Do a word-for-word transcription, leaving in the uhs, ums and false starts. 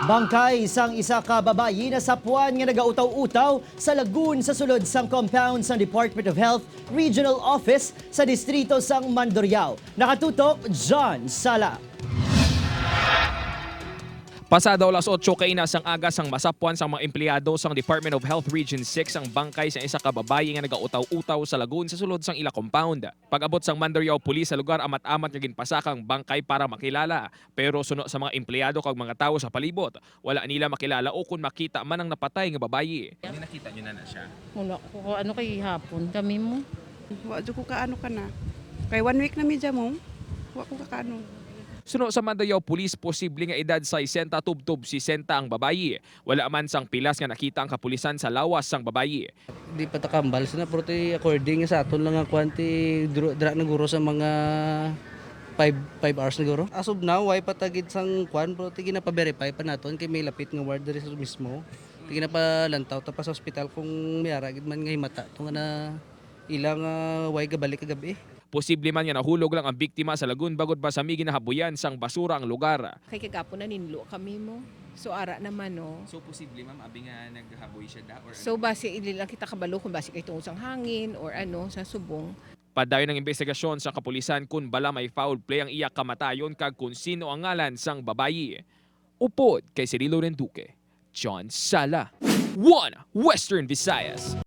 Bangkay sang isa ka babayi nasapwan nga nagautaw-utaw sa lagoon sa sulod sang compound sang Department of Health Regional Office sa distrito sang Mandurriao. Nakatutok, John Sala. Pasado alas otso kaina sang aga sang masapwan sang mga empleyado sang Department of Health Region six ang bangkay sang isa ka babayi nga nagautaw-utaw sa lagoon sa sulod sang ila compound. Pag-abot sang Mandurriao Police sa lugar, amat-amat nga ginpasaka ang bangkay para makilala. Pero suno sa mga empleyado kag mga tawo sa palibot, wala nila makilala o kon makita man ang napatay nga babayi. Hindi nakita niyo na na siya? Wala ko ka-, ano, kay hapon kami mo. Wa jud ko kaano ka na. Kay one week na mi dyan mo. Wa ko kakaano. Suno sa Mandurriao Police, posible nga edad sesenta tubtob sesenta ang babayi. Wala man sang pilas nga nakita ang kapulisan sa lawas sang babayi. Di pa takambal sina, pero ti according sa aton lang nga kwan, ti dro-, dra na guro sa mga five, five hours na guro. As of now, way patagid sang kwan, pero ti ginapa-verify pa naton kay may lapit nga ward diri sa mismo. Ti ginapalantaw ta pa sa ospital kung may ara gid man nga himata to nga na ilang, ah, way gabalik kagabi. Posible man nga nahulog lang ang biktima sa lagoon bangod pa sa may ginahabuyan sang basura ang lugar. Kay kagapon naninlo kami mo. So, ara naman, no? So, posible, ma'am, abi nga naghaboy siya da, or So, ano? Basi, hindi lang kita kabalo kung basi kay tungod sang hangin or ano, sa subong. Padayon ang investigasyon sa kapulisan kung bala may foul play ang iya kamatayon kag kung sino ang ngalan sang babayi. Upod kay Cirilo Renduque, John Sala, One Western Visayas.